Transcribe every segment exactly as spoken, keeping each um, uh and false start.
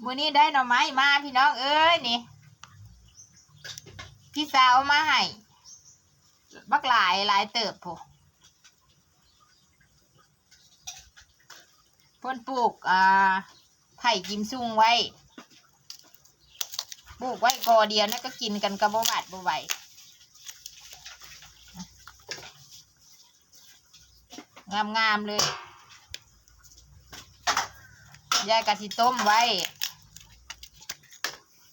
มื้อนี้ได้หน่อไม้มาพี่น้องเอ้ยนี่ พี่สาวเอามาให้ บักหลายหลายเติบพุ้น เพิ่นปลูก อ่า ไผ่กิมซุงไว้ ปลูกไว้กอเดียวนะ ก็กินกันก็บ่หวาดบ่ไหว งามๆเลย ยายก็สิต้มไว้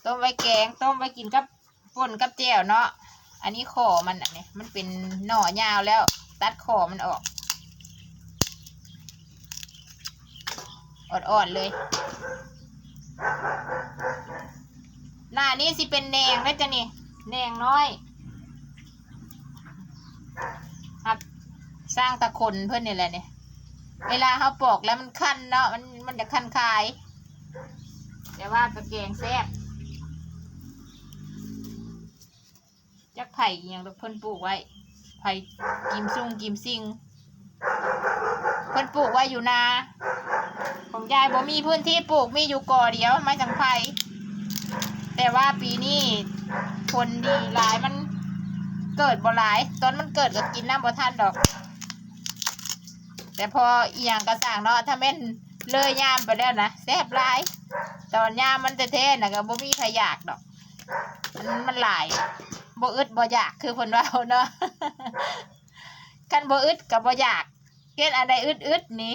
ต้มไว้แกง ต้มไว้กินกับป่นกับแจ่วเนาะ อันนี้ข้อมัน อันนี้มันเป็นหน่อยาวแล้ว ตัดข้อมันออก อ่อนๆเลย หน้านี้สิเป็นแหน่งนะจ๊ะนี่ แหน่งน้อย ครับ สร้างตะขนเพิ่นนี่แหละเนี่ย เวลาเขาปอกแล้วมันคันเนาะ มัน มันจะคันคาย แต่ว่าก็แกงแซ่บ จักไผ่อิหยังดอก เพิ่นปลูกไว้ ไผ่กิมซุงกิมซิง เพิ่นปลูกไว้อยู่นา ของยายบ่มีพื้นที่ปลูก มีอยู่กอเดียว ไม้สังไพร แต่ว่าปีนี้ฝนดีหลาย มันเกิดบ่หลาย ตอนมันเกิดก็กินนำบ่ทันดอก แต่พออีหยังก็ซ่างเนาะ ถ้าแม่นเลยยามไปแล้วนะ แซ่บหลาย ตอนยามมันแท้ๆน่ะก็บ่มีไผอยากดอก มัน มันหลาย บ่อึดบ่อยาก คือเพิ่นเว้าเนาะ คันบ่อึดก็บ่อยาก เฮ็ดอันใดอึดๆนี่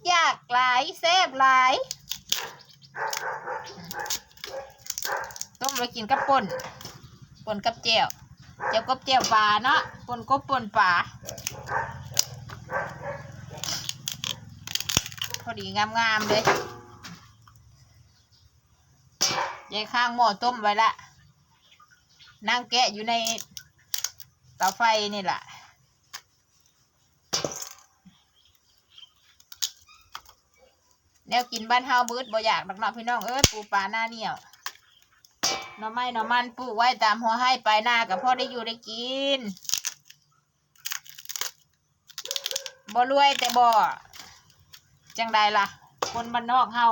อยากหลาย แซ่บหลาย ต้มไว้กินกับป่น ป่นกับแจ่ว แจ่วกบแจ่วปลาเนาะ ป่นกบป่นปลา พอดีงามๆเลย ยายข้างหม้อต้มไว้ละ นั่งแกะอยู่ในเตาไฟนี่ล่ะ แนวกินบ้านเฮาบ่อึดบ่อยากดอกเนาะพี่น้องเอ้ย ปูปลาหน้าเหนี่ยว หน่อไม้หน่อมันปลูกไว้ตามหัวไฮ่ปลายนาก็พอได้อยู่ได้กิน บ่รวยแต่บ่ จั่งใดล่ะ คนบ้านนอกเฮา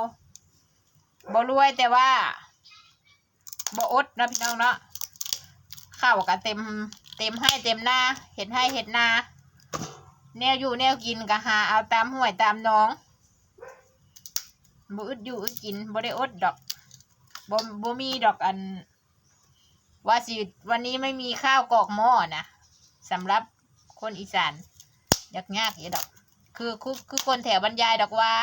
บ่รวยแต่ว่า บ่อดเนาะพี่น้องเนาะ ข้าวก็เต็ม เต็มไฮ่เต็มนา เฮ็ดไฮ่เฮ็ดนา แนวอยู่แนวกินก็หาเอาตามห้วยตามหนอง บ่อึดอยู่อึดกิน บ่ได้อดดอก บ่ บ่มีดอกอัน ว่าสิ วันนี้ไม่มีข้าวกอกหม้อนะ สำหรับคนอีสาน ยากๆอยู่ดอก คือ คือ คือคนแถวบ้านยายดอกว่า